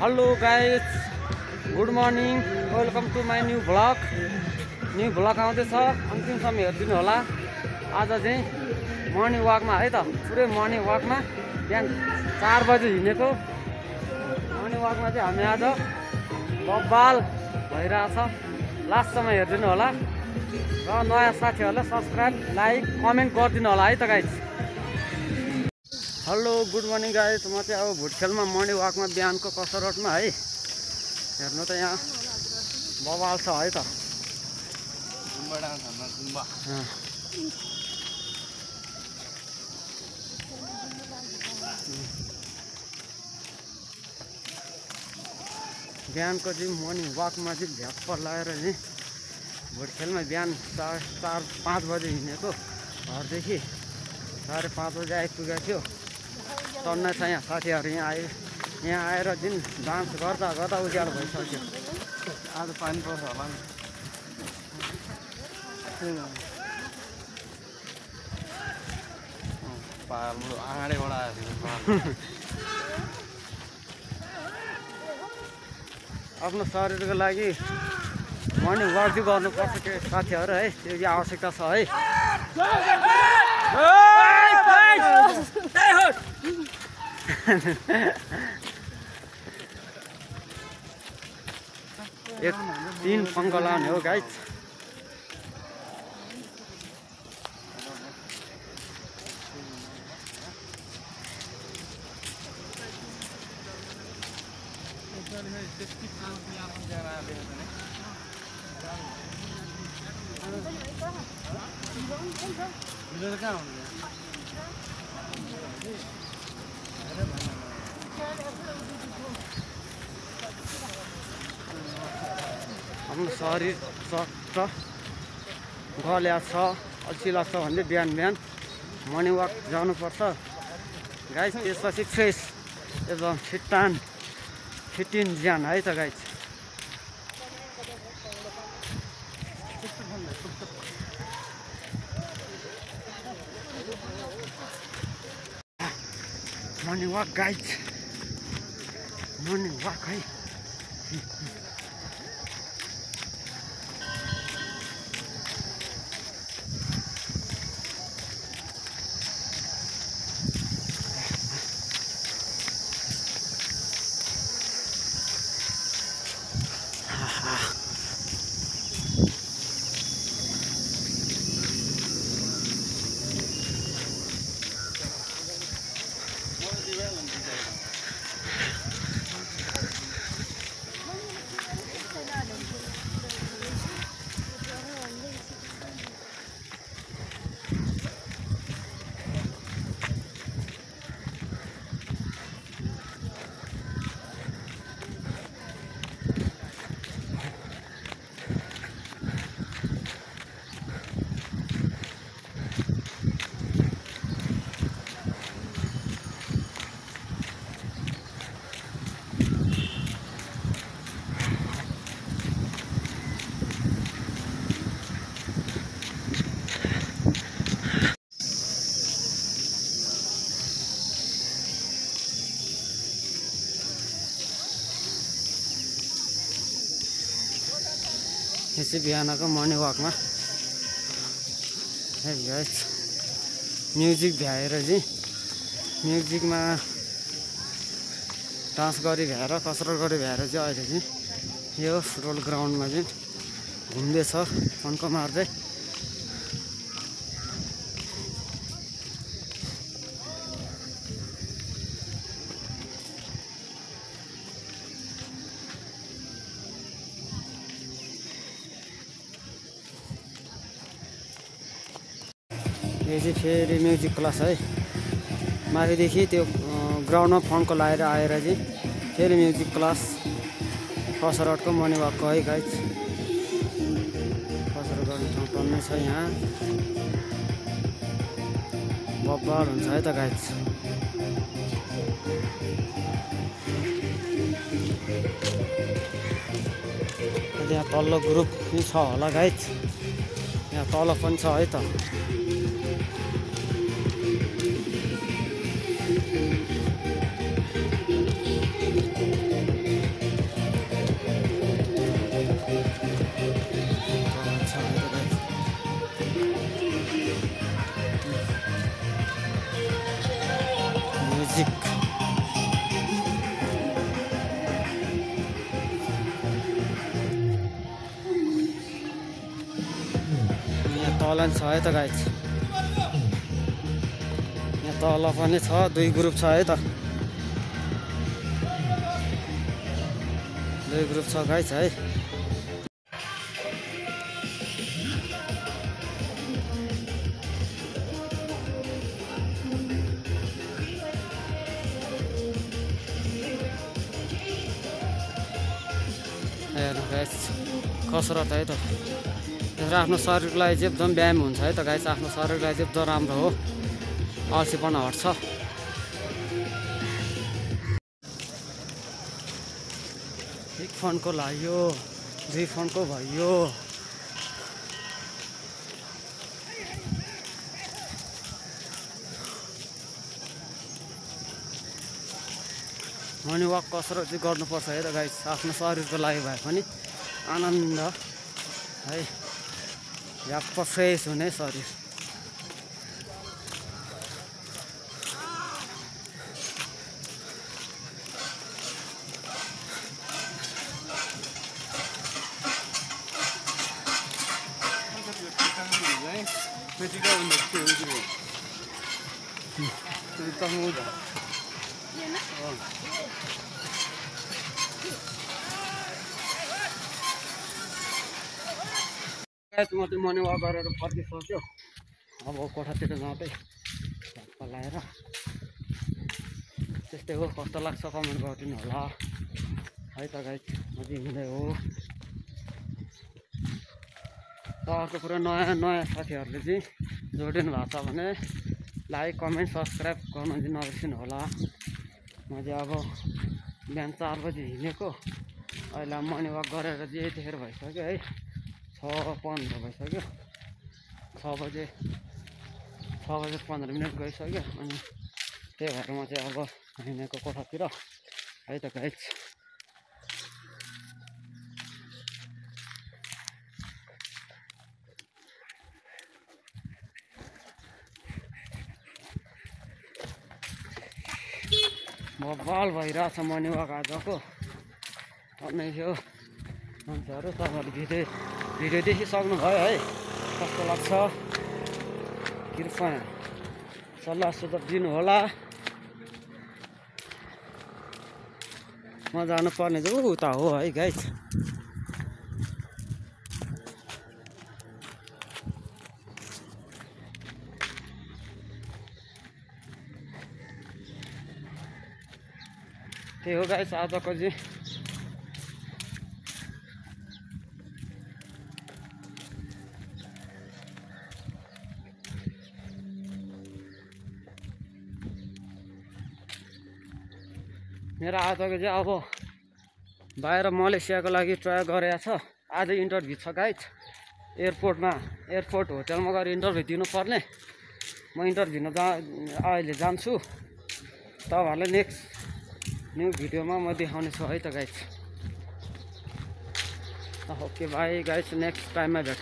Hello guys, good morning, welcome to my new vlog आउँदैछ। अन्तिमसम्म हेरिदिनु होला। आज चाहिँ मर्निङ वाकमा है त, पुरै मर्निङ वाकमा बिहान 4 बजे हिँडेको मर्निङ वाकमा चाहिँ हामी आज बब्बाल भइरहेछ। लास्टसम्म हेरिदिनु होला र नयाँ साथीहरूलाई सब्सक्राइब, लाइक, कमेन्ट गरिदिनु होला है त guys. Hello good morning guys, म चाहिँ अब भुटखेलमा मर्निङ वाकमा बिहानको कसरतमा है। हेर्नु त यहाँ बबाल छ है त। बिहानको चाहिँ मर्निङ वाकमा चाहिँ झ्याप्प लगाएर चाहिँ भुटखेलमा बिहान 4-5 बजे हिँडेको घरदेखि 5:30 बजे आइपुगेको थियो। टन्नै छ यहाँ साथीहरू यहाँ आयो। यहाँ आएर जुन डान्स गर्दा गर्दा उज्यालो भइसक्यो। आज पानी पर्छ होला नि। आँगडेबाट आयो। आफ्नो शरीरको लागि मर्निङ वाक चाहिँ गर्नुपर्छ के साथीहरू है, त्यो चाहिँ आवश्यकता छ है। एक 3 पङ्क लाउने हो गाइस। आफ्नो शरीर सक्त गल्या छ, अल्छिला छ भने बिहान मर्निङ वाक जानुपर्छ गाइस। त्यसपछि फ्रेस एकदम फिटिन ज्यान है त guys. Morning walk guys, morning walk है। यो चाहिँ बिहानको मर्निङ वाकमा है गाइस। म्युजिक भ्याएर चाहिँ म्युजिकमा डान्स गरी भ्याएर कसरत गरी भ्याएर चाहिँ अहिले चाहिँ यो फुटबल ग्राउन्डमा चाहिँ घुम्दैछ फन्को मार्दै। यो चाहिँ फेरि म्युजिक क्लास है। माथिदेखि त्यो ग्राउन्डमा फन्को लगाएर आएर चाहिँ फेरि म्युजिक क्लास कसरतको मर्निङ वाकको है गाइस। कसरत गर्ने ठाउँ टन्नै छ यहाँ, बब्बाल हुन्छ है त गाइस। यहाँ तल्लो ग्रुप पनि छ होला गाइस, यहाँ तल पनि छ है त। चलन छ है त गाइस। यहाँ तल पनि छ 2 ग्रुप छ है त। 2 ग्रुप छ गाइस है। हेर्नु गाइस कसरत है त। आफ्नो शरीरलाई चाहिँ एकदम व्यायाम हुन्छ है त गाइस। आफ्नो शरीरलाई चाहिँ एकदम राम्रो हो, अल्छीपना हट्छ। एक फन्डको लाग्यो, 2 फन्डको भयो। मर्निङ वाक कसरत चाहिँ गर्नुपर्छ है त गाइस। आफ्नो शरीरको लागि भए पनि आनन्द है, याप्प फ्रेस हुने शरीर। म चाहिँ मर्निङ वाक गरेर फर्किसक्यो। अब कोठातिर जाँदै झट्का लगाएर त्यस्तै हो। कस्तो लाग्छ कमेन्ट गरिदिनु होला है त गाइस। म चाहिँ हिँड्दै हो। त अर्को कुरा नयाँ साथीहरूले चाहिँ जोडिनु भएको छ भने लाइक कमेन्ट सब्सक्राइब गर्नु चाहिँ नबिर्सिनु होला। म चाहिँ अब बिहान 4 बजी हिँडेको, अहिले मर्निङ वाक गरेर चाहिँ यतिखेर भइसक्यो है। 6:15 भइसक्यो। 6 बजे 15 मिनट गइसक्यो। अनि त्यही भएर म चाहिँ अब हिँडेको कोठातिर है त गाइस। बवाल भइरहेछ मर्निङ वाक आजको। भन्ने थियो मान्छेहरू। तपाईँहरूले भिडियो देखिसक्नु भयो है। कस्तो लाग्छ कृपया सल्लाह सुझाव दिनु होला। म जानुपर्ने चाहिँ उता हो है गाइस। त्यही हो गाइस आजको चाहिँ। मेरो आजको चाहिँ अब बाहिर मलेसियाको लागि ट्राई गरेको छ। आज इन्टरभ्यू छ गाइस एयरपोर्टमा। एयरपोर्ट होटलमा गएर इन्टरभ्यू दिनुपर्ने। म इन्टरभ्यू अहिले जान्छु। तपाईँहरूलाई नेक्स्ट न्यू भिडियोमा म देखाउने छु है त guys. Okay by guys, next टाइममा भेटौँ।